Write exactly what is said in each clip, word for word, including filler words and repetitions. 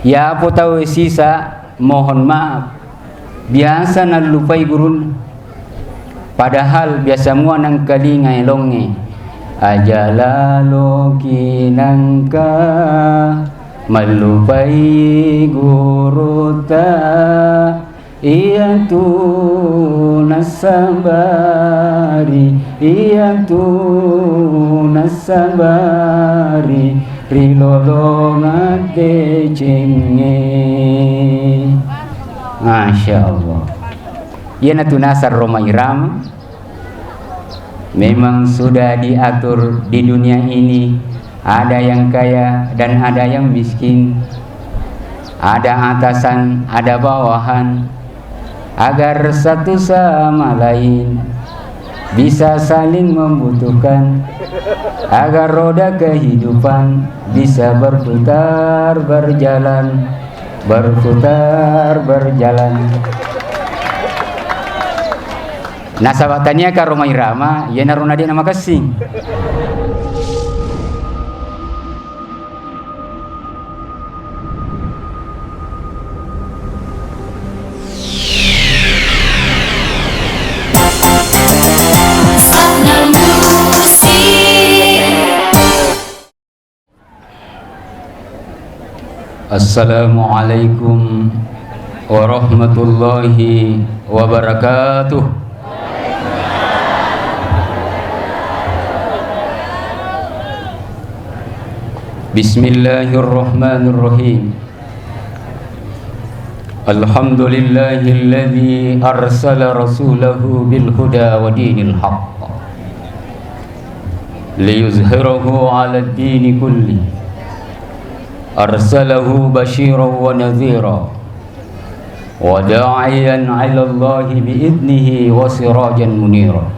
Yapo tau sisa, mohon maaf, biasa nallupai gurunna. Padahal biasa mua nengkalinga elongnge. Aja laloki nengka mallupai gurutta. Iyatu nassabari, iyatu nassabari, ri lolongang decengnge. Masya Allah. Iyanatu naseng Rhoma Irama. Memang sudah diatur di dunia ini, ada yang kaya dan ada yang miskin, ada atasan, ada bawahan, agar satu sama lain bisa saling membutuhkan, agar roda kehidupan bisa berputar, berjalan, berputar, berjalan. Nasaba taniaka Rhoma Irama, iyanaro nade'na makessing. Assalamualaikum warahmatullahi wabarakatuh. Bismillahirrahmanirrahim. Alhamdulillahilladzi arsala rasulahu bil huda wa dinil haqq. Liyuzhirahu 'alad dini kulli. Arsalahu basyiran wa nadhira. Wa da'iyan 'ilallahi bi idnihi wa sirajan munira.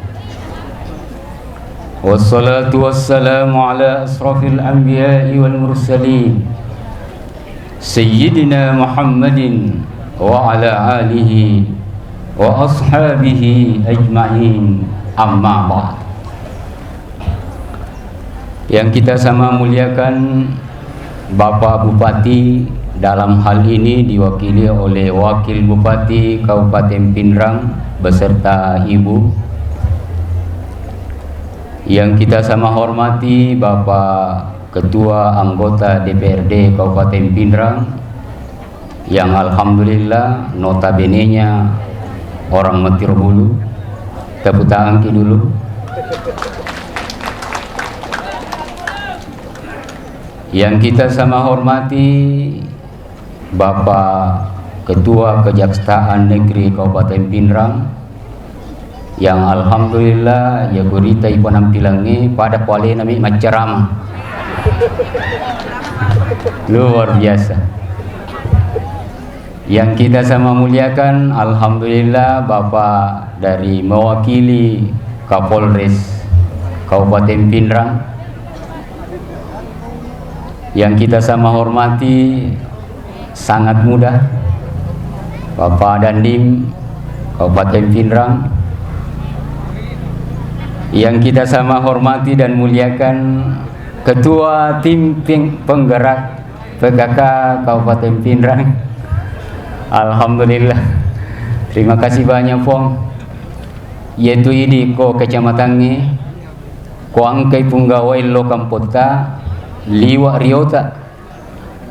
Wassalatu wassalamu ala asrafil anbiya'i wal mursalin. Sayyidina Muhammadin wa ala alihi wa ashabihi ajma'in, amma ba'd. Yang kita sama muliakan, Bapak Bupati, dalam hal ini diwakili oleh Wakil Bupati Kabupaten Pinrang beserta Ibu. Yang kita sama hormati, Bapak Ketua Anggota D P R D Kabupaten Pinrang, yang alhamdulillah notabenenya orang Mettiro Bulu. Tepuk tangan ki dulu. Yang kita sama hormati, Bapak Ketua Kejaksaan Negeri Kabupaten Pinrang, yang alhamdulillah, ya, gurita ipenampilangnge pada kualena mi maccarama. Luar biasa. Yang kita sama muliakan, alhamdulillah, Bapak dari mewakili Kapolres Kabupaten Pinrang, yang kita sama hormati, sangat muda, Bapak Dandim Kabupaten Pinrang, yang kita sama hormati dan muliakan, Ketua Tim Peng-, Penggerak P K K Kabupaten Pinrang. Alhamdulillah. Terima kasih banyak, Pong. Yaitu idi ko kecamatangnge, ko angkai punggawai lo kampotta, liwa riota.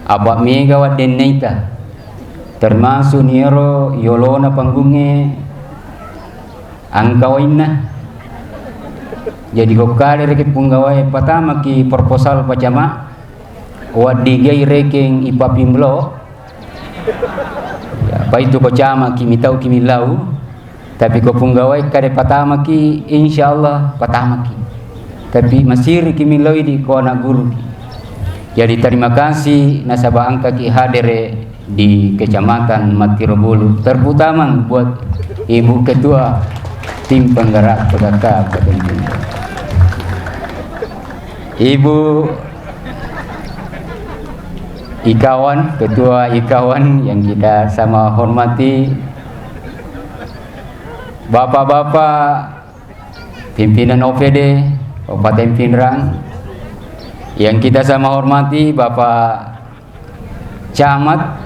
Apa mega waddennaita. Termasuk niero yolona panggungnge angka wainna. Jadi ko kale reke punggawai patamaki proposal pacama, waddigai rekeng ipapimlo, ya, paitu ko camaki mitauki millau, tapi ko punggawai kade patamaki, insya Allah patamaki. Tapi masiriki millau idi ko anak guruki. Jadi terima kasih nasaba angkaki hadere di Kecamatan Mattiro Bulu, terutama buat Ibu Ketua Tim Penggerak P K K Kabupaten Pinrang. Ibu Ikawan, Ketua Ikawan yang kita sama hormati, Bapak-bapak pimpinan O P D Kabupaten Pinrang yang kita sama hormati, Bapak Camat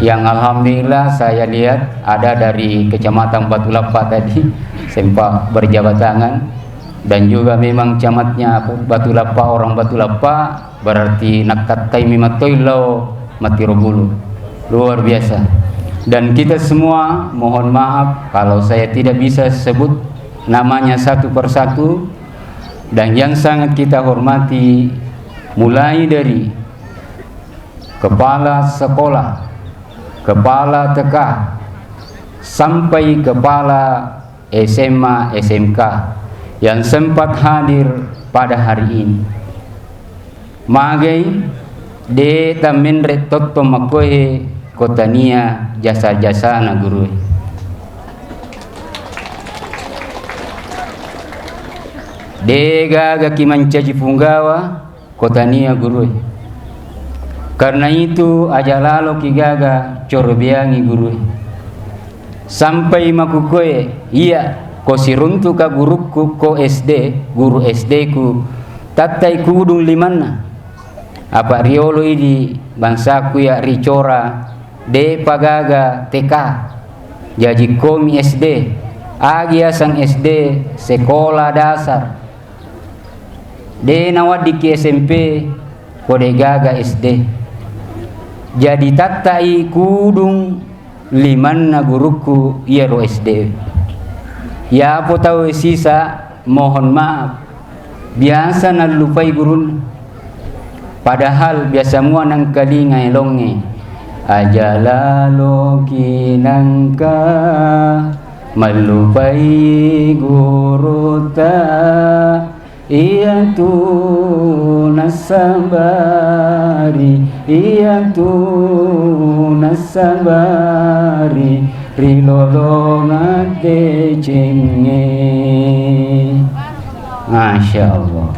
yang alhamdulillah saya lihat ada dari Kecamatan Batu Lappa tadi, sempat berjabat tangan, dan juga memang camatnya Batu Lappa, orang Batu Lappa, berarti nakkattai memang toi lao Matirobulu. Luar biasa. Dan kita semua mohon maaf kalau saya tidak bisa sebut namanya satu persatu, dan yang sangat kita hormati, mulai dari kepala sekolah, kepala T K, sampai kepala S M A, S M K yang sempat hadir pada hari ini. Magai, de' tammenre' totto makkohe ko tania jasa-jasana gurue. De' gagaki mancaji punggawa, ko tania gurue. Karena itu, aja laloki gaga corobeangi gurue. Sampai makkukkoe, iya, ko siruntuka gurukku ko S D, guru S D ku, tattai kudung limanna. Apa riolo idi bangsaku iya ricora, de'pa gaga T K. Jaji komi S D, agi aseng S D, sekolah dasar. De' nawaddikki S M P, ko de' gaga S D. Jadi tattai kudung limanna gurukku iyaro S D. Yapo tau sisa, mohon maaf, biasa nallupai gurunna. Padahal biasa mua nengkalinga elongnge. Aja laloki nengka mallupai gurutta. Iyatu nassabari, iyatu nassabari, ri lolongeng decengnge. Masya Allah.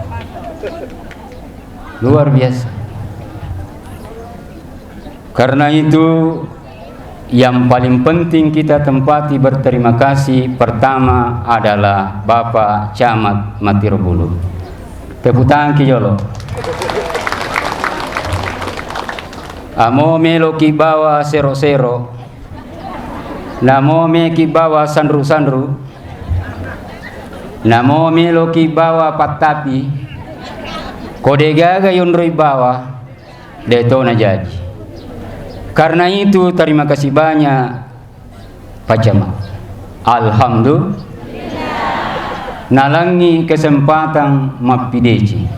Luar biasa. Karena itu, yang paling penting kita tempati berterima kasih pertama adalah Bapak Camat Matirobulu. Tepuk tangan ki jolo. Amo meloki bawa sero-sero, namo meki bawa sanru-sanru, namo meloki bawa pattapi, ko degaga yonroi bawa, de' to najaji. Karena itu, terima kasih banyak, Pak Camat. Alhamdulillah. Nalangi kesempatan mappideceng.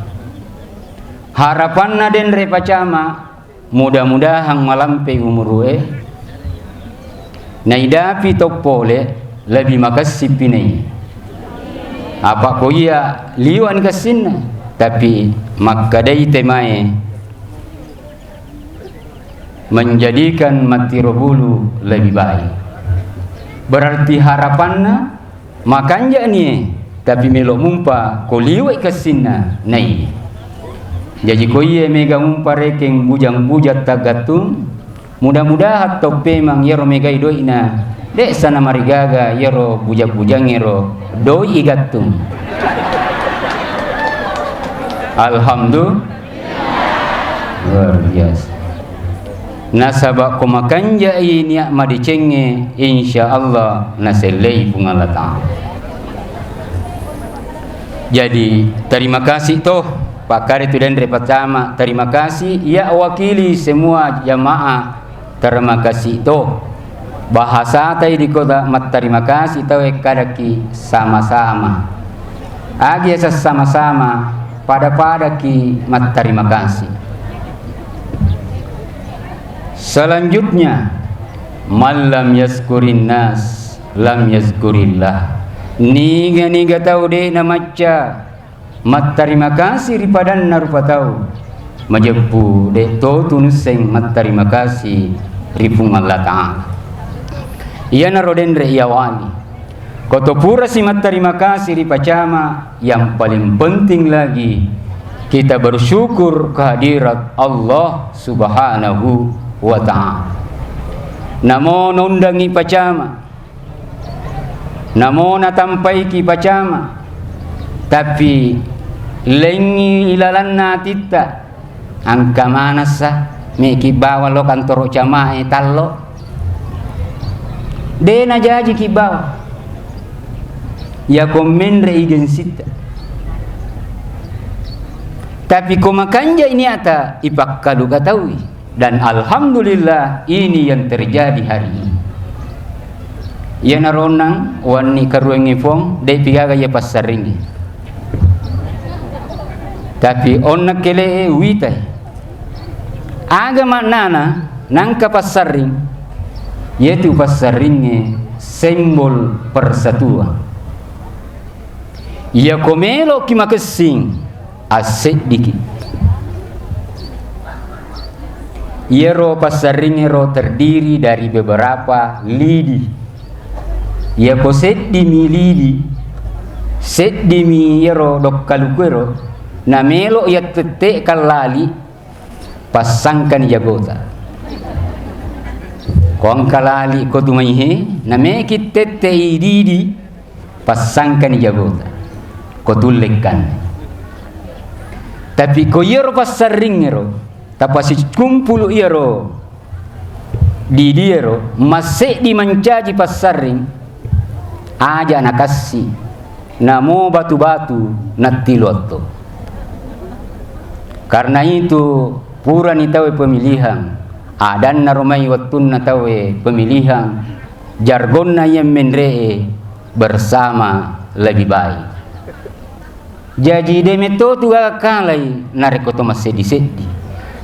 Harapanna denre Pak Camat, mudah-mudahan malampe umurue, naidapi to pole, lebih makessippi nai. Apa ko iya liwani kessinna, tapi makkadai temae menjadikan Matirobulu lebih baik. Berarti harapanna makanja nie, tapi melo mumpa ko liwai kessinna nai. Jaji ko iye mega mumpa rekeng bujang-bujang tagattung, mudah-mudahan to pemang yero megai doi'na, de' sana marigaga yero bujang-bujang ero doi igattung. Alhamdulillah. Luar biasa. Nasaba ko makanjai niat madecengnge, insya Allah nasellei Puang Allah Ta'ala. Jadi, terima kasih toh, pakkare tu denre Pak Camat, terima kasih, iya wakili semua jamaah, terima kasih toh. Bahasa tai di kota matterima kasih tau ekkadaki sama-sama. Agi asa sama-sama, pada-padaki matterima kasih. Selanjutnya, man lam yazkurin nas, lam yazkurillah. Niga-niga tau de' namacca mattarima kasi ri padanna rupa tau, majeppu de' to tunusseng mattarima kasi ri Puang Allah Ta'ala. Iyanaro denre iyawani. Ko to purasi mattarima kasi ri Pak Camat, yang paling penting lagi kita bersyukur kehadirat Allah Subhanahu wa Ta'ala. Namo naundangi Pak Camat, namo natampaiki Pak Camat, tapi lengngi ilalanna atitta, engka manessa, Meki bawang lao kantoro camae tallo. De' najaji ki bawang. Yako menre i gensitta. Tapi ko makanja ini ata ipakkaluka taui. Dan alhamdulillah, ini yang terjadi hari ini. Iyanaro onnang wenni karuengnge pong, de' pigaga iya passaringnge. Tapi onnang kele'e witai. Aga maknana nangka passarring? Yaitu passarringnge simbol persatuan. Iyako melo'ki makessing, asseddiki. Iyaro passarringngero terdiri dari beberapa lidi. Iyako seddimi lidi, seddimi iyaro dokkalukuero, namelo iyattette kallali, passangkani jagota. Ko engka lali ko tumaihe, nameki tette idi-idi, passangkani jagota. Ko tullekkan. Tapi ko iyaro passarringngero, tapasikumpulu iyaro didiero, masseddi mancaji passarring, aja nakassi, namo batu-batu nattilu atto. Karena itu, purani tauwe pemilihan, adanna romai wettunna tauwe pemilihan, jargonna iya menre'e bersama lebih baik. Jaji, de' metto tu gaga kalai narekko to masseddi-seddi.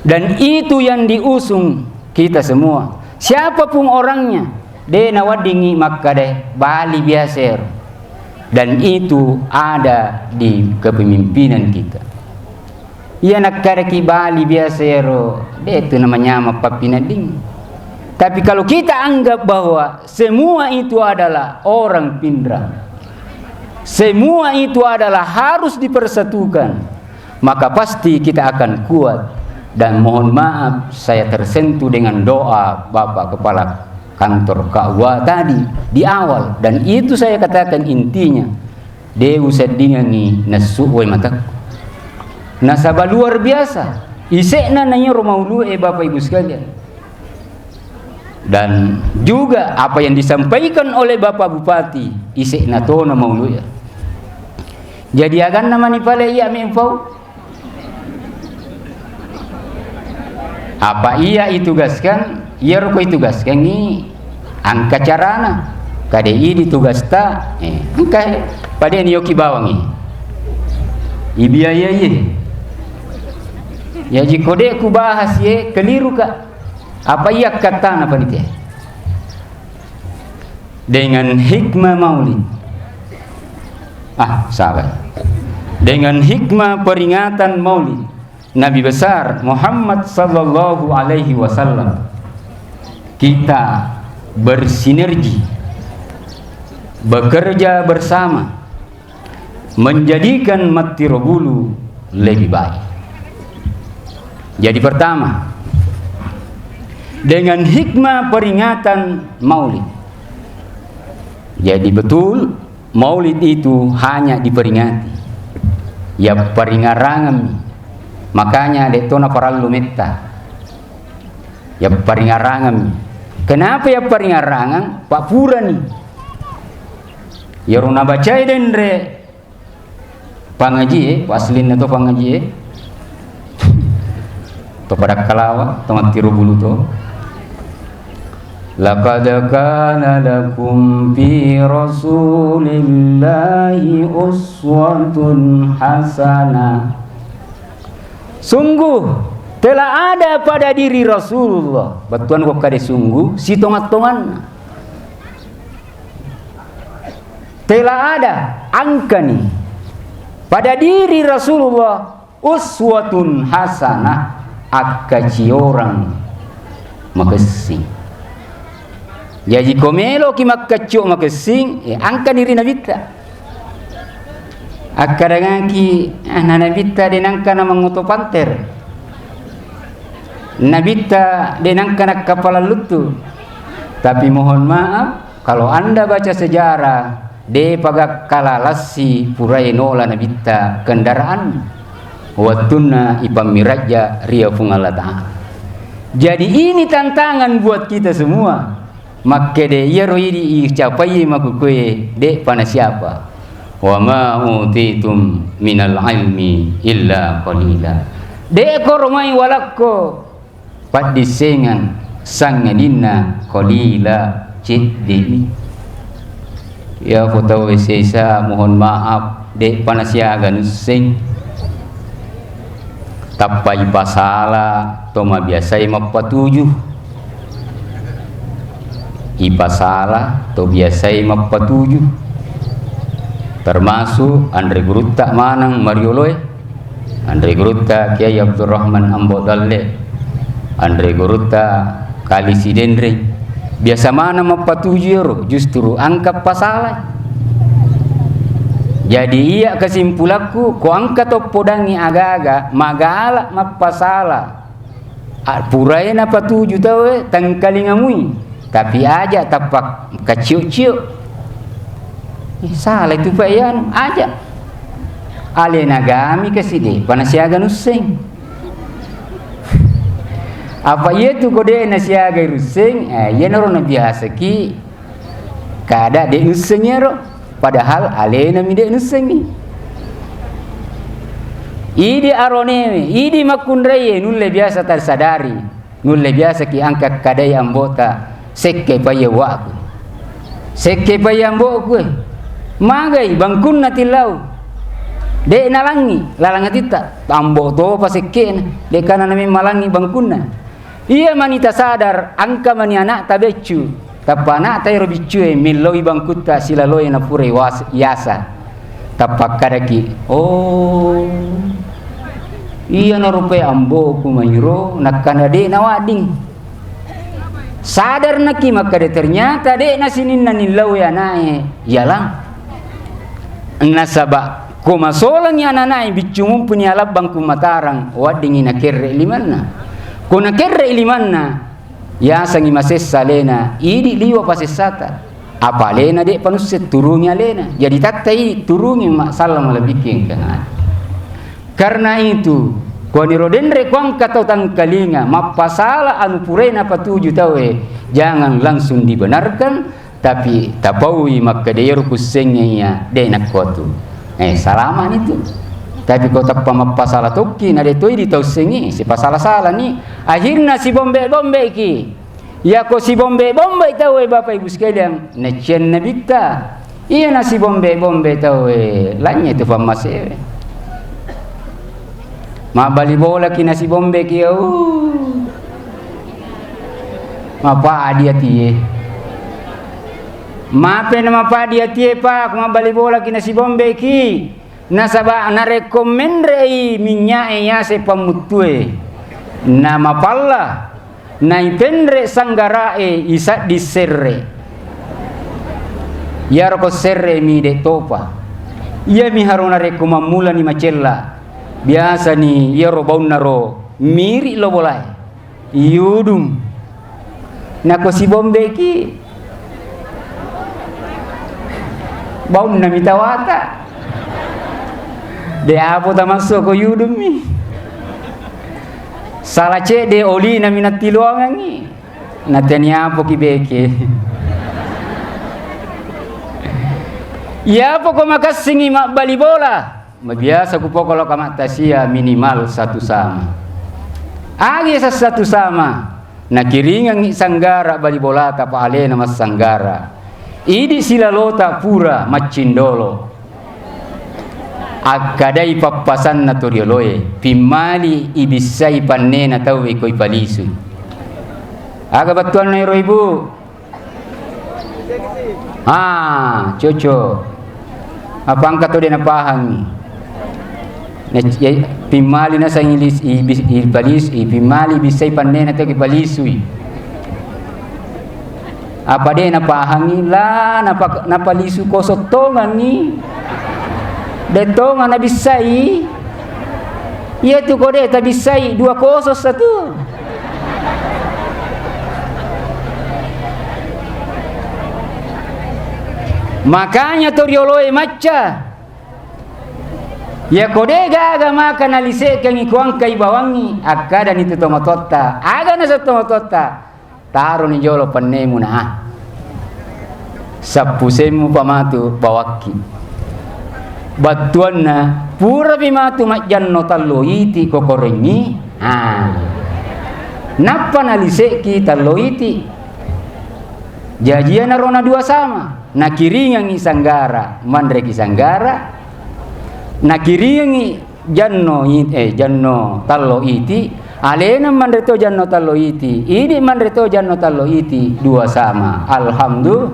Dan itu yang diusung kita semua. Siapapun orangnya, de' naweddingngi makkeda bali biasa ero. Dan itu ada di kepemimpinan kita. Iya nakkadaki bali biasa ero, de' tu namanyameng pappinadding. Tapi kalau kita anggap bahwa semua itu adalah orang Pinrang, semua itu adalah harus dipersatukan, maka pasti kita akan kuat. Dan mohon maaf, saya tersentuh dengan doa Bapak Kepala Kantor K U A tadi di awal. Dan itu saya katakan intinya, de' useddingengngi nessu wae matakku. Nasaba luar biasa ise'na na iyaro maulu'e, Bapak Ibu sekalian. Dan juga apa yang disampaikan oleh Bapak Bupati, ise'na tona maulu'e. Jadi aganna mani pale iya mempau. Apa iya itugaskan, iyaro ko itugaskangngi engka carana. Kade idi tugasta, eh, engka, eh, padani yoki bawangngi. Ibiayai. Jaji ko de' kubahas ye, keliruka. Apa iya kattana panitia? Dengan hikmah maulid. Ah, sabar. Dengan hikmah peringatan maulid Nabi besar Muhammad sallallahu alaihi wasallam, kita bersinergi, bekerja bersama, menjadikan Mattiro Bulu lebih baik. Jadi pertama, dengan hikmah peringatan maulid. Jadi betul, maulid itu hanya diperingati. Ya paringarangemmi. Makanya de' to naparallu metta. Ya paringarangemmi. Kenapa ya paringarangeng? Pak purani. Iyaro nabacai denre pangaji e, aslinna to pangaji e. To pada kalawa, to Mattiro Bulu to. Laqad kana lakum fi Rasulillahi uswatun hasanah. Sungguh telah ada pada diri Rasulullah. Bettuanna ko kade sungguh, sitonga-tonganna. Telah ada, engkani pada diri Rasulullah uswatun hasanah, akkaciorang makessing. Jaji ko meloki makkaccio makessing, eh, engkani ri Nabitta. Akkadangaki, ah, na Nabitta de' nangka na mangoto panter. Nabitta de' nangka na kapala luttu. Tapi mohon maaf, kalau Anda baca sejarah, de'pa gakkala lassi purae nola Nabitta kendaraan wettunna ipammirajja ri Puang Allah Ta'ala. Jadi, ini tantangan buat kita semua. Makkeda iyaro idi icapai makkukue, de'pa nasiapa. Wa ma utitum minal ilmi illa qalila. De'ko romai walakko paddissengan sangadinna qalila, cedde'mi. Iya, ko tau sesa, mohon maaf, de'pa nasiaga nusseng. Tappa ipasala to mabiasai mappatuju. Ipasala to biasai mappatuju. Termasuk anre gurutta maneng marioloe. Anre gurutta Kiai Abdurrahman Ambo Dalle, anre gurutta Kali Sidenreng, biasa maneng mappatuju ero, justru engka pasala. Jadi, iya kesimpulanku, ko engka to podangngi aga-aga, magala mappasala. A, purae napatuju tauwe, tengkalingamui, tapi aja tappa kaciuk-ciuk. Ih, salah itu, Pak, ya, anu, aja. Alena gami kasi, de'pa nasiaga nusseng. Apa iya tu ko de' nasiaga russeng, eh, iyanaro nabiasaki kada de' nusseng iyaro. Padahal alena mi de' nussengi. Idi aronewe, idi makkunraie nulle biasa tersadari, nulle biasa ki angka kadai ambota, sekke paiye waku. Sekke paiye amboku, eh. Magai bangkunna tillau. De' nalangi, lalang atitta, ambo topa sekkena, de' kana name malangi bangkunna. Iya mani tasadar, angka mani anakta beccu. Tappa anakta ero biccue, milloi bangkutta silaloe napurai was-, yasa. Tappa kadaki, "Oh, iyana rupai amboku mairo, nakkana de' nawadding." Sadar naki makkada, ternyata de' na sininna nillaui anae yalang. Nasaba ko masolangi ananae biccu mumpuni alabbang ku Matarang, weddingi nakerre limanna. Ko nakerre limanna, yasengi masessa alena, idi liwa pasessata. Apa alena de' panusse turungi alena. Jadi tattai turungi massalla malebbikkeng kengana. Karena itu, kuaniro denre kuangka tau tangkalinga, mappasala anu purae napatuju tauwe, jangan langsung dibenarkan, tapi tapaui makkeda iyaro kussengnge iya, de' nakkuatu. Eh, salamani tu. Tapi ko tappa mappasala tokki, na de' toi ditau sengngi, sipasala-salani. Akhirna sibombe-bombeki. Yako sibombe-bombe tauwe, Bapak Ibu sekalian, nacian Nabitta. Iya nasibombe-bombe tauwe, lanye tu pammasewe. Mabbali bolaki nasibombeki, uh. Mapadi atie. Mape na mapadi atie, Pak, mabbali bolaki nasibombeki. Nasaba narekko menre'i minnya'e yase pammuttue, namapalla, naipenre sanggarae isaddi serre. Iyaro ko serre mi de' topa. Iyami haro narekko mammulani macella. Biasani iyaro baunnaro miri lo bolae. Iyudung. Nako sibombeki, baunna mitawata. De' apo tamassu ko yudummi. Sala cedde olina minattiluangangi. Natani apoki beke. Iya poko makessingi mabbali bola. Mabiasa kupoko loka mattasia minimal satu sama. Agi sa satu sama, nakiringengngi sanggara bali bolata pa alena massanggara. Idi silalota pura maccindolo. Akkadai pappasanna to rioloe, pimmali ibissai pannena tauwe ko ipalisui. Aga battuanna ero, Ibu? Ah, cocok. Apa engka to de' napahangi? Na, ya, pimmali nasang ilis-, i-, bis-, i-, palis-, i-, pimmali bissai pannena to ki palisui. Apa de' napahangi? La, napa-, napalisu kosong tongangi. De' tonga nabissai. Iya tu ko de' tabissai dua kosong satu. Makanya to rioloe macca. Iyako de' gaga maka nalise'kengngi kuangkai bawangngi, akkadani tu tomatoatta, aga naseng tomatoatta, taroni jolo pennemu na, ah. Sappusemmu pa matu bawakki. Battuanna, purapi matu majjanno tallo iti kokorengngi, ah. Nappa nalise'ki tallo iti. Jaji iyanaro na dua sama, nakiringengngi sanggara, manreki sanggara, nakiringengngi janno i-, eh, janno tallo iti, alena manre to janno tallo iti, idi manre to janno tallo iti, dua sama. Alhamdulillah.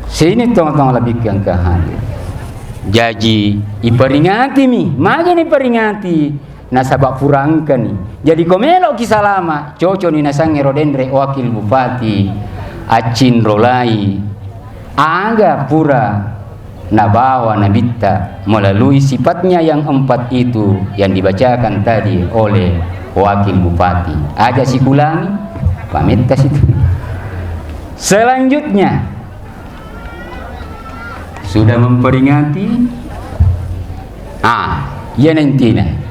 Sini tong-tong lebih ke angka hadir. Jaji, iperingati mi, magi ni peringati? Nasaba pura engkani. Jadi ko meloki salama, coconi nasang ero denre wakil bupati, accinrolai aga pura nabawa nabitta melalui sifatnya yang empat itu yang dibacakan tadi oleh wakil bupati. Aja sikulangi, pametta situ. Selanjutnya, sudah memperingati? Ah, iya nantina.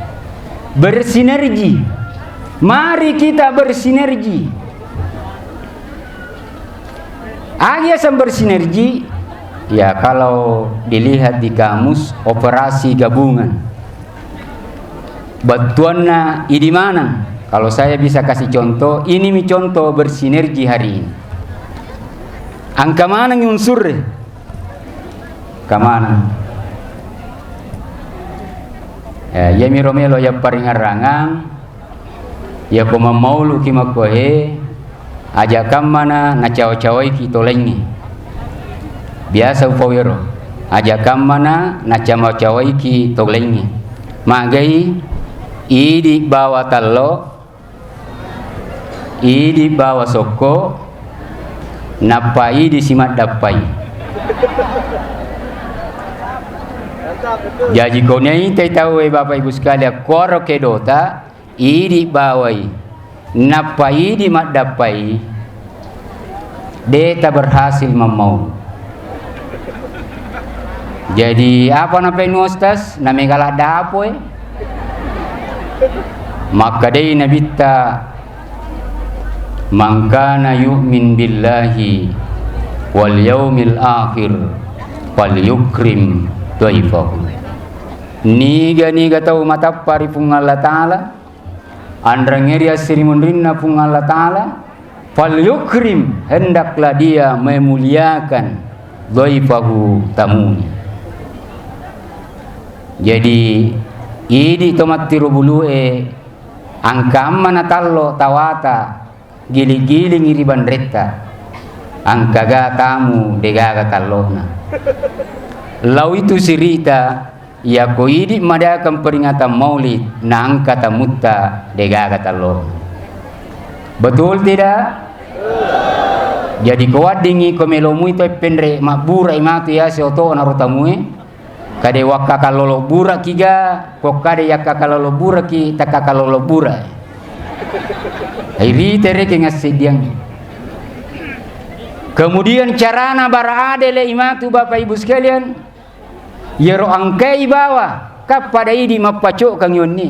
Bersinergi. Mari kita bersinergi. Agi aseng bersinergi? Ya, kalau dilihat di kamus, operasi gabungan. Bettuanna idi maneng. Kalau saya bisa kasih contoh, ini mi contoh bersinergi hari ini. Angka maneng unsur, angka maneng. Eh, iyami romelo yapparingarrangang, yako mammauluki makkohe, aja kammana nacawa-cawaiki to laingnge. Biasa upau ero. Aja kammana nacawa-cawaiki to laingnge. Magai idi bawa tallo, idi bawa sokko, nappa idi simaddappai. Jaji konei te tauwe Bapak Ibu sekalian, kuaro kedota, idi bawai, nappa idi maddappai, de' taberhasil mammaulu. Jadi, apa napennu Ustaz? Namega laddapoe. Makkedai Nabitta, "Man kana yu'min billahi wal yaumil akhir falyukrim dhaifahu." Niga-niga tau matappa ri Puang Allah Ta'ala, anrengngeri assirimunrinna Puang Allah Ta'ala, "Falyukrim," hendaklah dia memuliakan, "dhaifahu," tamuni. Jadi, idi to mattiro bulue, angka amma natallo tawata, giling-gilingi ri banretta, angkaga tamu degaga tallona. Lao itu sirita, yako idi madakeng peringatan maulid, naangka tamutta degaga tallona. Betul tidak? Jadi ko waddingi ko melomui to penre mabbura imatu yase oto naro tamue, kade wakkakallolo buraki ga, ko kade yakkakalolo buraki, takkakalolo bura. Irite reke ngassediang. Kemudian carana bara adele imatu Bapak Ibu sekalian, yero angkai bawa, kappada idi mappacokkangi wenni.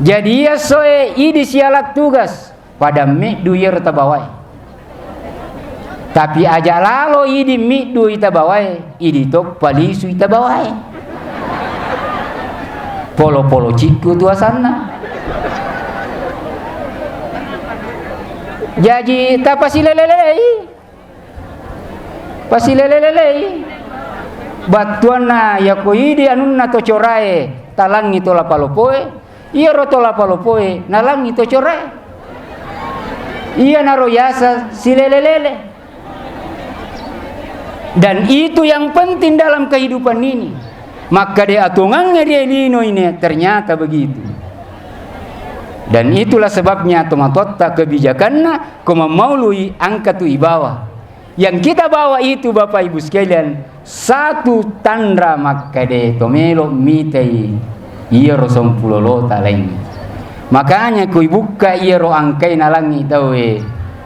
Jadi iya soe idi sialat tugas, pada meddu iyaro tabawae. Tapi aja lalo idi middu itabawae, idi toppa lisu itabawae. Polo-polo cikku tu asanna. Jaji tapasilele-lelei. Pasilele-lelei. Battuanna yako idi anunna to corae, talangi to lapalopoe, iyaro to lapalopoe nalangi to corae. Iyanaro yasa silele-lele. Dan itu yang penting dalam kehidupan ini. Makkade atongangnge ri lino ini, ternyata begitu. Dan itulah sebabnya tomatoatta kebijakanna ko mammaului angka tu ibawa. Yang kita bawa itu, Bapak Ibu sekalian, satu tanra makkade to melo mitai iyaro sompulolota laing. Makanya ko ibukka iyaro angkai nalangi tauwe,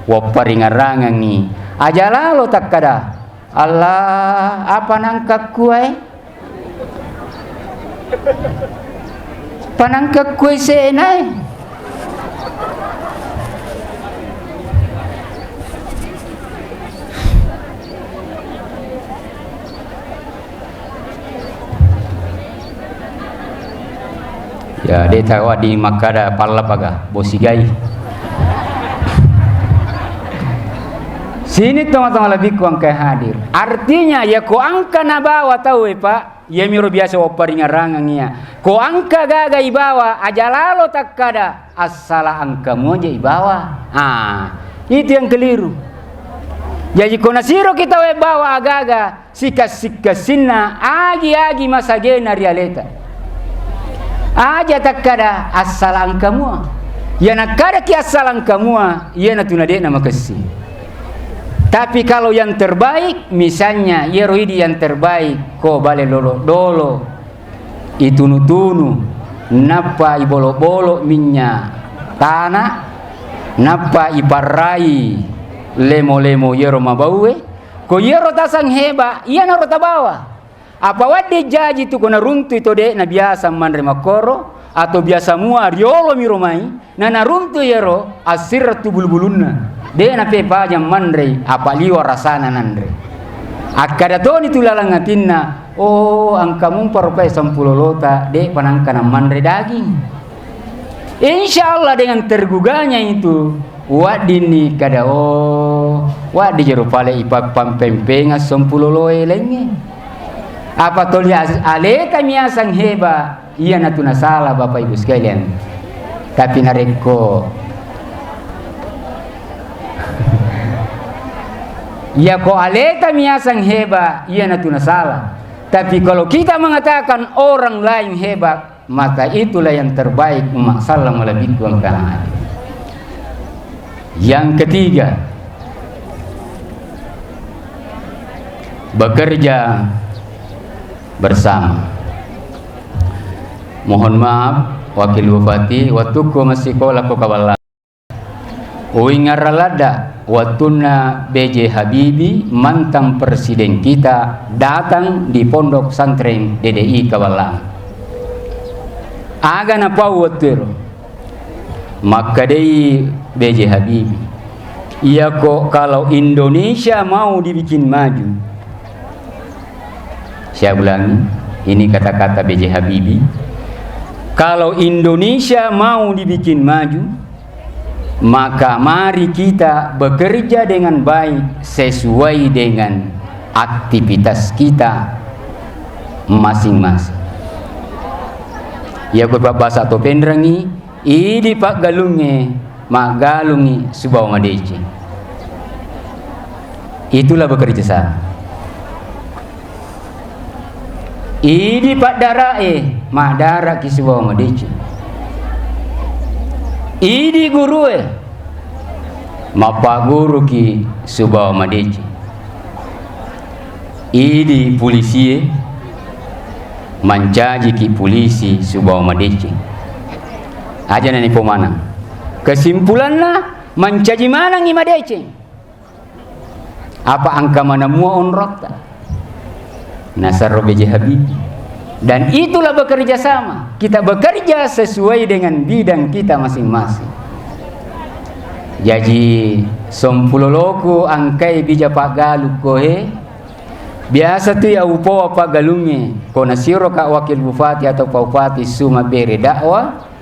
wapparingarangangi. Aja lalo takkada, Allah, apa nangkakkuae? Panangkakkuae senae? Ya, de' tawaddi makkada pallapa ga, bosi gai. Sini tongeng-tongeng lebbiku engka hadir. Artinya, ya ko engka nabawa tauwe, Pak, iyamiro biasa wapparingarangeng iya. Ko engka gaga ibawa, aja lalo takkada, assala engkamu aja ibawa. Ah, itu yang keliru. Jaji ko nasiro kita we bawa agaga, sikassi-kassinna agi-agi masagena ri aleta. Aja takkada assalangkamua. Iya nakkadaki assalangkamua, iyanatu na de'na makessing. Tapi kalau yang terbaik, misalnya iyaro idi yang terbaik, ko bale lolo dolo, itunu-tunu, nappa ibolo-bolo minnya tana, nappa iparrai lemo-lemo iyaro mabaue, Ko iyaro tasang heba, iyanaro tabawa. Apa wedding jaji tu ko naruntui to de'na biasa manre makkoro, atau biasa mua riolo miro mai, na naruntui iyaro assiratu bulu-bulunna. De'na pepajang manrei, apa liwa rasana nanre. Akkada toni tu lalang atinna, "Oh, engka mumpa rupai sampulolota, de'pa nangka namanre daging." Insya Allah dengan terguganya itu, waddinni kada, oh, waddi jero pale ipappampempengeng sompuloloe laingnge. Apa toli as-, aleta miasang heba, iyanatu nasala Bapak Ibu sekalian. Tapi narekko, iya ko aleta miasang heba, iyanatu nasala. Tapi kalau kita mengatakan orang lain hebat, maka itulah yang terbaik, umma sallam malebbiku engkana hadir. Yang ketiga, bekerja bersama. Mohon maaf, Wakil Bupati, wettukku massikola ko Kaballang. Uwingngarang ladda, wettunna B J Habibie, mantan presiden kita, datang di Pondok Pesantren D D I Kaballang. Aga napau wettuero? Makkedai B J Habibie, "Iya ko kalau Indonesia mau dibikin maju," saya ulangi, ini kata-kata B J Habibie, "Kalau Indonesia mau dibikin maju, maka mari kita bekerja dengan baik sesuai dengan aktivitas kita masing-masing." Iya ko pabbasa to penrengi, idi paggalungnge, maggalungi sibawa madeceng. Itulah bekerja sama. Idi paddara'e, maddara'ki sibawa madeceng. Idi gurue, mappagguruki sibawa madeceng. Idi pulisie, mancajiki pulisi sibawa madeceng. Aja nanipo maneng. Kesimpulanna, mancaji manengngi madeceng. Apa engka maneng mua onrotta? Nasaro B J Habibie. Dan itulah bekerja sama. Kita bekerja sesuai dengan bidang kita masing-masing. Jaji, sompuloloku engkai bija paggalung koe. Biasa tu iya upoa paggalungnge, ko nasiro ka Wakil Bupati atau Pak Bupati su mabbere dakwah,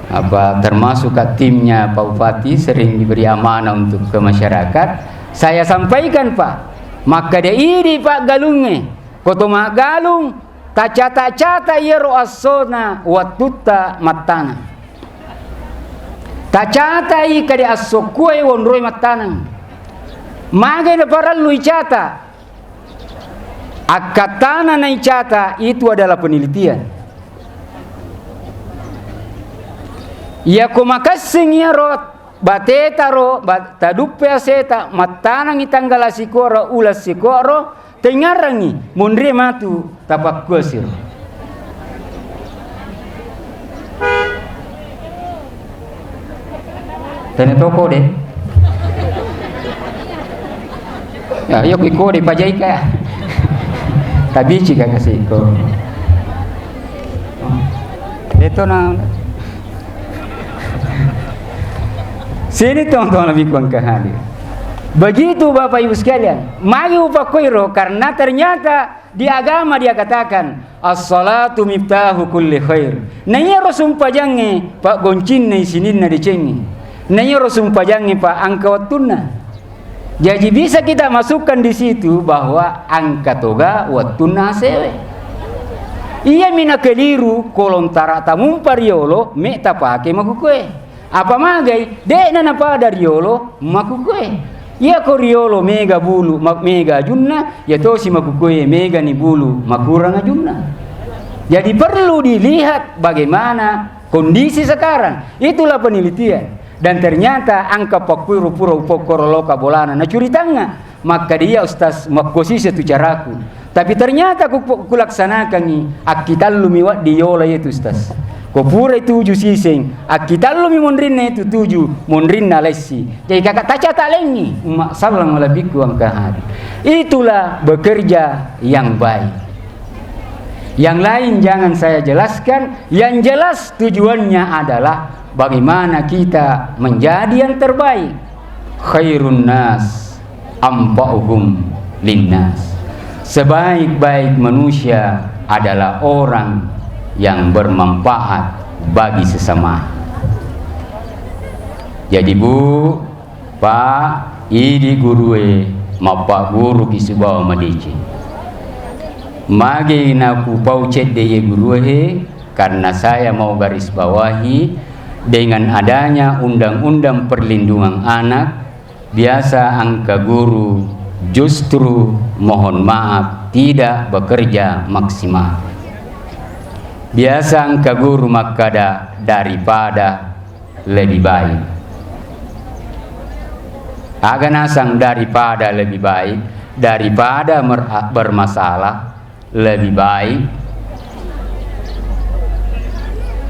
apa termasuk ka timnya Pak Bupati sering diberi amanah untuk ke masyarakat. Saya sampaikan, Pak, makkeda idi paggalungnge, ko to maggalung, tacata-cata iyaro assona wattutta mattaneng. Tacatai kade assokkuwe wonroe mattaneng. Magai naparellu icata? Akkattana naicata itu adalah penelitian. Iyako makessing iyaro batetaro, ba-, taduppe aseta, mattanengi tanggala sikoro, uleng sikoro, tengngarangngi, monrie matu tapakkuasiro. Tena toko de. Ya, iya ku iko de pajaika. Tabici ka kasiko. Itu na. Sini teman-teman lebih kurang ke hadir. Begitu Bapak Ibu sekalian, mari upakkoiro karena ternyata di agama dia katakan, "As-salatu miftahu kulli khair." Na iyaro sumpajangnge paggoncinna sininna decengnge. Na iyaro sumpajangnge pa engka wettunna. Jaji bisa kita masukkan di situ bahwa engka toga wettunna asewe. Iyami nakeliru, ko lontara tamumpa riolo, me tapake makukue. Apa magai? De'na napada riolo makukue. Iya ko riolo mega bulu, ma-, mega ajunna, ya tosi makukue mega ni bulu makurang ajunna. Jadi perlu dilihat bagaimana kondisi sekarang. Itulah penelitian. Dan ternyata engka pakkui rupura upokkoro loka bolana. Nacuritangnga, makkadia Ustaz, makkosi setu caraku. Tapi ternyata ku, ku, kulaksanakangi, akkitallumi waddi yola itu Ustaz. Ko pura tuju siseng, akkitallumi monrinna itu tuju, monrinna lessi. Jadi kakak taca talengi, umma sallang malabikku engka hari. Itulah bekerja yang baik. Yang lain jangan saya jelaskan, yang jelas tujuannya adalah bagaimana kita menjadi yang terbaik. Khairun nas anfa'uhum linnas. Sebaik-baik manusia adalah orang yang bermanfaat bagi sesama. Jadi, Bu, Pak, idi gurue mappagguruki sibawa madeceng. Magi nakupau cedde ye gurue he, karena saya mau garis bawahi, dengan adanya undang-undang perlindungan anak, biasa engka guru justru, mohon maaf, tidak bekerja maksimal. Biasa engka guru makkada, daripada lebih baik. Aga nasang daripada lebih baik, daripada mer-, bermasalah, lebih baik.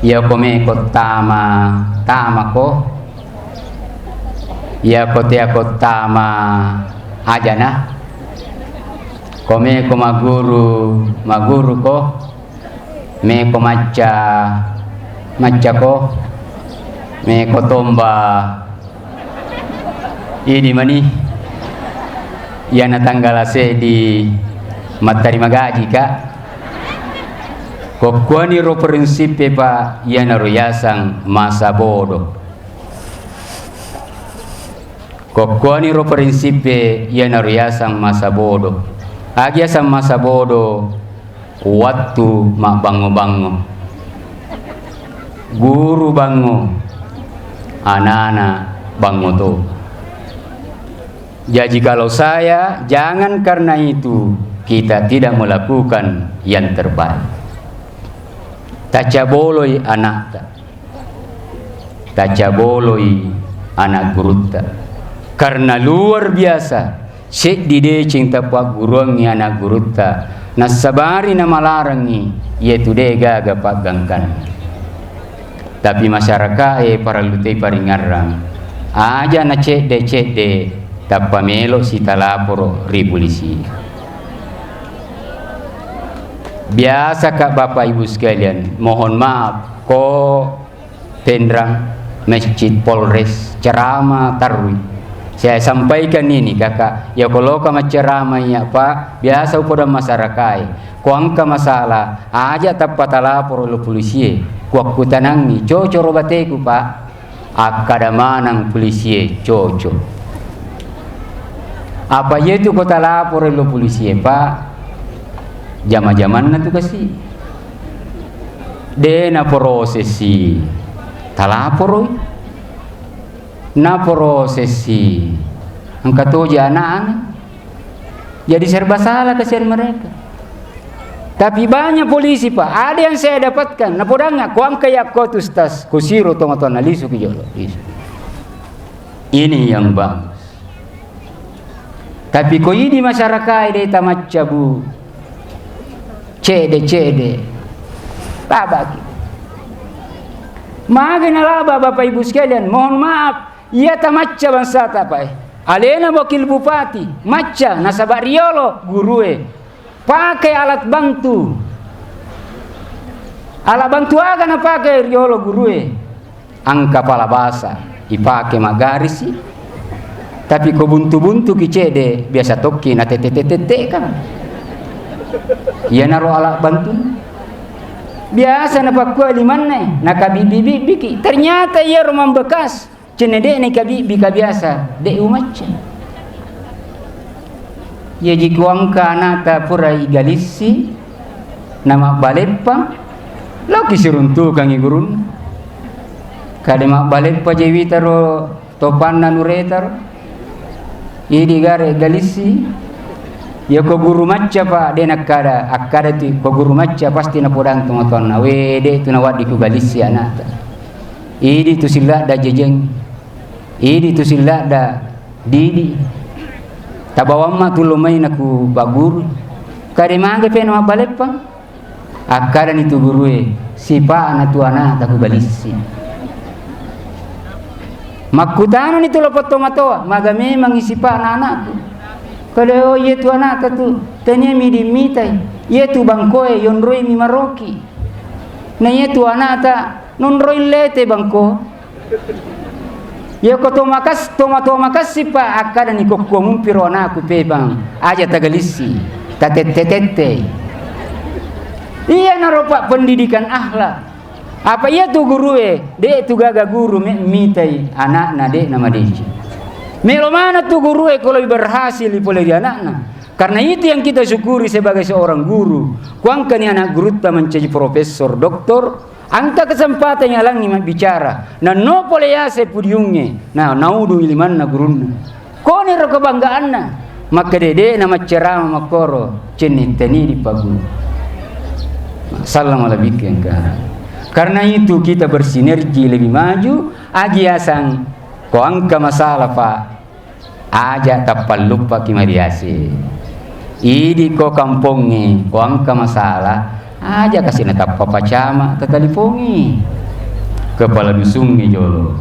Iya ko meko tama, tamako. Iya ko teako tama, ajana. Ko meko maguru, maguruko. Meko macca, maccako. Meko tomba, idi mani. Iyana tanggala seddi mattarima gajika. Kokkuaniro prinsippe, Pak, iyanaro yasang masa bodoh. Kokkuaniro prinsippe, iyanaro yasang masa bodoh. Agi yasang masa bodoh? Wattu mabbango-bango. Guru bango, anana bango to. Jadi kalau saya, jangan karena itu kita tidak melakukan yang terbaik. Tacaboloi anakta. Tacaboloi anak gurutta. Karena luar biasa, seddi deceng tapagguruangngi anak gurutta, nassabari namalarengngi, iyetu de gaga paggangkanna. Tapi masyarakae parellu te paringerrang, aja nacedde-cedde tappa melo sitalaporo ri polisi. Biasa ka Bapak Ibu sekalian, mohon maaf, ko Tenrang, masjid, Polres, ceramah, tarwi. Saya sampaikan ini, Kakak. Ya, ko loka macceramah iya, Pak, biasa upoda masyarakae. Ko engka masalah, aja tappa talaporo lo polisie. Kuakkutanangi, cocoro bateku, Pak. Akkada manang polisie, cocok. Apa iyetu ko talaporo lo polisie, Pak? Jama-jamanna tu kasi. De naprosesi, talaporoi. Naprosesi, engka toji anak-anak. Jadi serba salah kasihan mereka. Tapi banyak polisi, Pak. Ada yang saya dapatkan. Napodangnga, ko engka yakko tu, Ustaz, kusiro tonga-tonga, lisu ki jolo. Lisu. Ini yang bagus. Tapi ko idi masyarakat de tamacca, Bu. Cede-cede. Labaki. Mage nalaba, Bapak Ibu sekalian, mohon maaf, iya tamacca bangsata, Pak, eh. Alena wakil bupati, macca, nasaba riolo gurue. Pake alat bantu. Alat bantu aga napake riolo gurue? Engka pala basa, ipake maggarisi. Tapi ko buntu-buntuki cedde, biasa tokki na tette-tette kan. Iyanaro alat bantu. Biasa napakkua limanna, nakabibbi-bibbiki. Ternyata iyaro membekas. Cenne de'na ikabibbi ka biasa, de' umacca. Iyaji ko engka ana'ta pura igalissi, namabbaleppa, laoki siruntukangngi gurunna. Kade mabbaleppa je witaro topanna nuretaro. Idi gare galissi. Iya ko guru macca, Pak, de' nakkada, akkada tu ko guru macca pasti napodang tomatoanna. We, de' tu nawaddi ku galissi ana'ta. Idi tu silladda jajeng, idi tu silladda didi. Tabawamma tu lo mai naku pagguru. Kade mage pe na mabbaleppa? Akkadani tu gurue, sipa'na tu ana'ta ku galissi. Makkutanani tu lo pottomatoa, maga memangngi sipa'na ana'ku? Kade, oh, iya tu ana'ta tu, tania midi mitai. Iya tu bangkoe yonroi mi maroki. Na iya tu ana'ta nonroi lete bangko. Iya ko to makas-, to matoa makassi, Pak, akkadani kokko mumpiro ana'ku pepang, aja tagalissi, tatette-tette. Iyanaro, Pak, pendidikan akhlak. Apa iya tu gurue, de' tu gaga guru me-, mitai ana'na de' namadeceng. Melo mana tu gurue ko lebih berhasil pole ri ana'na. Karena itu yang kita syukuri sebagai seorang guru. Kuangkani anak gurutta mancaji profesor, doktor, engka kesempatan yalangngi mabbicara. Nanno pole yase pudiungnge, na naudungi limanna gurunna. Koniro kebanggaanna. Makkeda de' na maccerama makkoro, cenning teni di pagu. Sallang malebbiku engka. Karena itu kita bersinergi lebih maju, agi asang ko engka masalah, Pak. Aja tappalluppaki mariase. Idi ko kampongnge, ko engka masalah, aja kasi natappa pacama, tatalipongi kepala dusungnge jolo.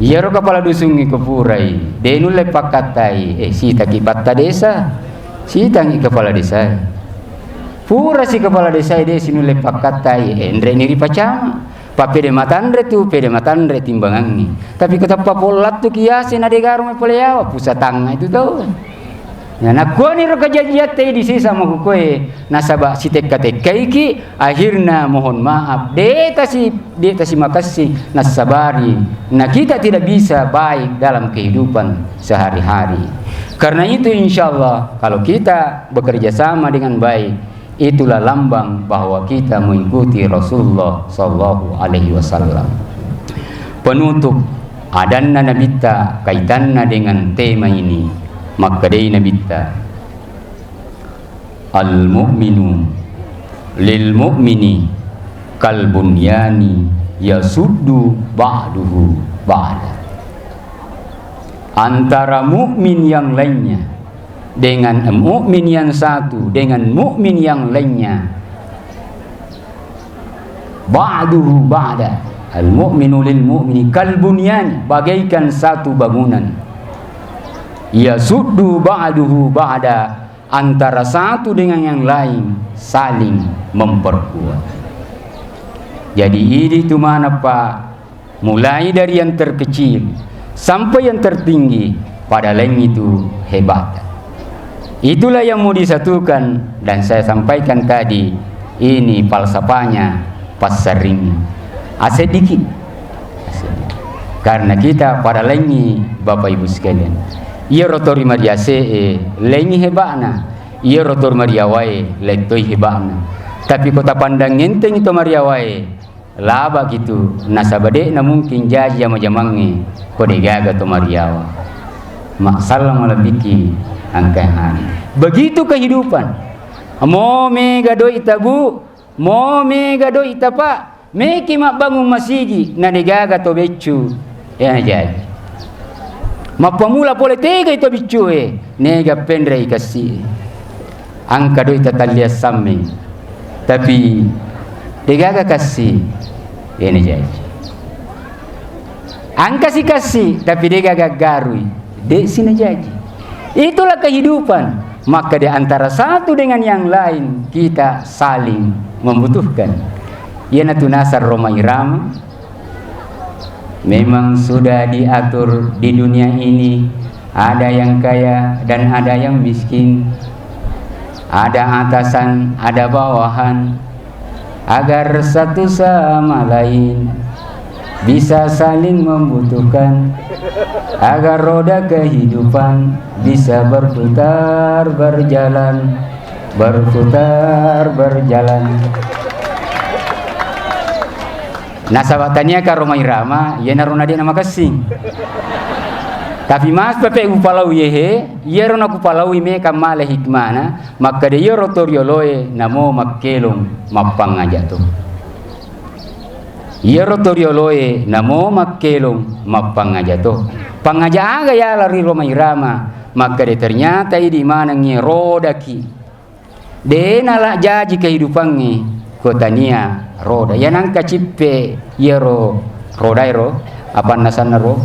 Iyaro kepala dusungnge ko purai, de' nulle pakkattai, eh, sitaki patta desa, sitangi kepala desa. Purasi kepala desa de' sinulle pakkattai, eh, enre'ni ripacama. Pappede matanre tu, pede matanre timbangangngi. Tapi ko tappa pollattuki yase na de' garo mai pole yawa, pusatangnga itu tau. Ya, nakkuaniro kajajiatte di sesa makukoe, nasaba sitekka-tekkaiki, akhirna mohon maaf, de' tasi, de' tasi makassi, nassabari. Nah, kita tidak bisa baik dalam kehidupan sehari-hari. Karena itu, insya Allah, kalau kita bekerja sama dengan baik, itulah lambang bahwa kita mengikuti Rasulullah sallallahu alaihi wasallam. Penutup, adanna Nabitta kaitanna dengan tema ini, makkedai Nabitta, "Al-mu'minu lil mu'mini kal bunyani yasuddu ba'duhu ba'da." Antara mukmin yang lainnya dengan mukmin yang satu dengan mukmin yang lainnya, ba'duhu ba'da. Al-mu'minu lil mu'mini kal bunyan, bagaikan satu bangunan. Yasuddu ba'duhu ba'da, antara satu dengan yang lain saling memperkuat. Jadi, idi tu manappa, mulai dari yang terkecil sampai yang tertinggi, pada lain itu hebat. Itulah yang mau disatukan, dan saya sampaikan tadi, ini falsafahnya passaring. Asedikit. Karena kita pada laingi, Bapak Ibu sekalian. Iyaro tori mariase e, laingi heba'na. Iyaro tori mariawae, laing toi heba'na. Tapi ko tapandang enteng to mariawae, laba kitu, nasaba de'na mungkin jaji jama-jamangnge ko de'gaga to mariawa. Masallang malebbiki angkahani. Begitu kehidupan. Mo mega doi'ta, Bu, mo mega doi'ta, Pak. Meki mabbangung masigi, na de'gaga to beccu, e, na jaji. Mappamula pole tegai to biccu e, nega penrei kassi. Angka doi'ta talliang sammeng, tapi de'gaga kassi, e, na jaji. Angka si kassi, tapi de'gaga garui. De' sinajaji. Itulah kehidupan. Maka di antara satu dengan yang lain kita saling membutuhkan. Iyanatu naseng Rhoma Irama. Memang sudah diatur di dunia ini, ada yang kaya dan ada yang miskin, ada atasan, ada bawahan, agar satu sama lain bisa saling membutuhkan, agar roda kehidupan bisa berputar, berjalan, berputar, berjalan. Nasaba taniaka Rhoma Irama, iyanaro na de' namakessing. Tapi mas pepe upalaui ehe, iyaro nakupalaui meka male hikmana, makkeda iyaro to rioloe namo makkelong mappangngaja to. Iyaro to rioloe namo makkelong mappangngaja to. Pangngaja aga yala ri Rhoma Irama, makkeda ternyata idi manengngi rodaki. De' nala jaji kehidupangnge ko tania roda. Iya nangka cippe iyaro roda ero, apanna sanna ro?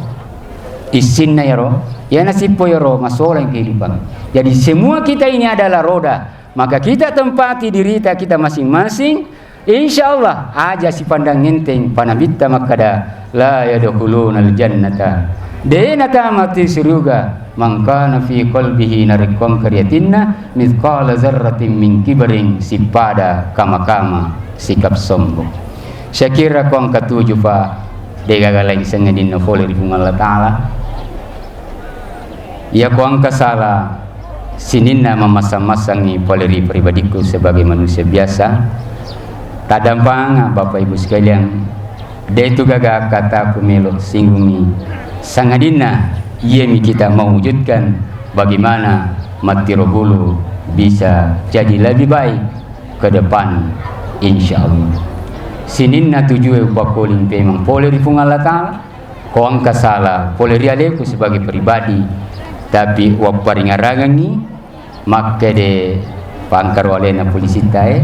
Issinna iyaro. Iya nasippo iyaro masolang kehidupan. Jadi semua kita ini adalah roda. Maka kita tempati dirita kita masing-masing. Insya Allah, aja sipandang enteng, panabitta makkada, "La yadkhulunal jannata." De' natamati suruga, "Man kana fi qalbihi," narekko engka ri atinna, "mithqala dzarratin min kibarin," sippada kama-kama sikap sombong. Saya kira ko engka tuju, Pak, de' gaga laing sengngedinna pole ri Puang Allah Ta'ala. Iya ko engka sala sininna mammassang-massangngi pole ri pribadikku sebagai manusia biasa, taddampanga Bapak Ibu sekalian, de' tu gaga kataku melo singgungi, sangadinna iyami kita mewujudkan bagaimana Mattiro Bulu bisa jadi lebih baik ke depan, insya Allah. Sininna tujue upakkuling pemeng pole ri Puang Allah Ta'ala. Ko engka sala pole ri aleku sebagai pribadi, tapi wapparingarangengngi makkede pangkaro alena polisitta e,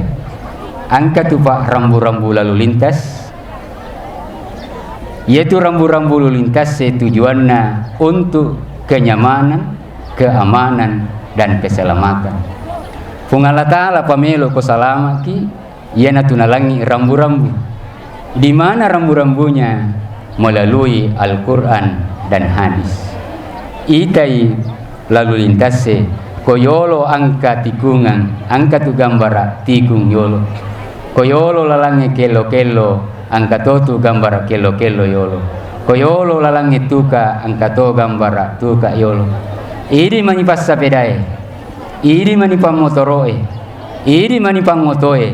engka tu, Pak, rambu-rambu lalu lintas. Iyatu rambu-rambu lalu lintas e tujuanna untuk kenyamanan, keamanan, dan keselamatan. Puang Allah Ta'ala pamelo ko salamaki, iyanatu nalangi rambu-rambu. Di mana rambu-rambunya? Melalui Al-Quran dan hadis. Itai lalu lintas e, ko yolo engka tikungeng, engka tu gambara tikung yolo. Ko yolo lalangnge kello-kello, engka to tu gambara kello-kello yolo. Ko yolo lalangnge tuka, engka to gambara tuka yolo. Idi mani passapedae, idi mani pammotoro'e, idi mani pangotoe.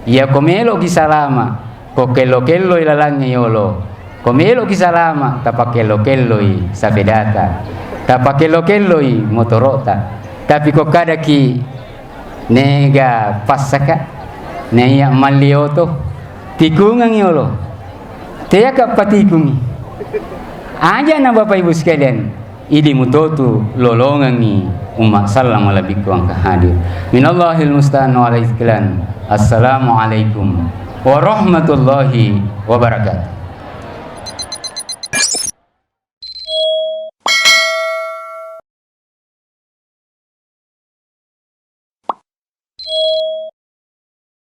Iya ko meloki salama, ko kello-kelloi lalangnge yolo. Ko meloki salama, tapakello-kelloi sapedata, tapakello-kelloi motoro'ta. Tapi ko kadaki nega passaka, naiya malli oto, tikungeng yolo. Teaka patikungi. Aja na Bapak Ibu sekalian, idi mutotu lolongengngi umma sallang malebbiku engka hadir. Minallahil musta'an wa alaihi tiklan. Assalamualaikum warahmatullahi wabarakatuh.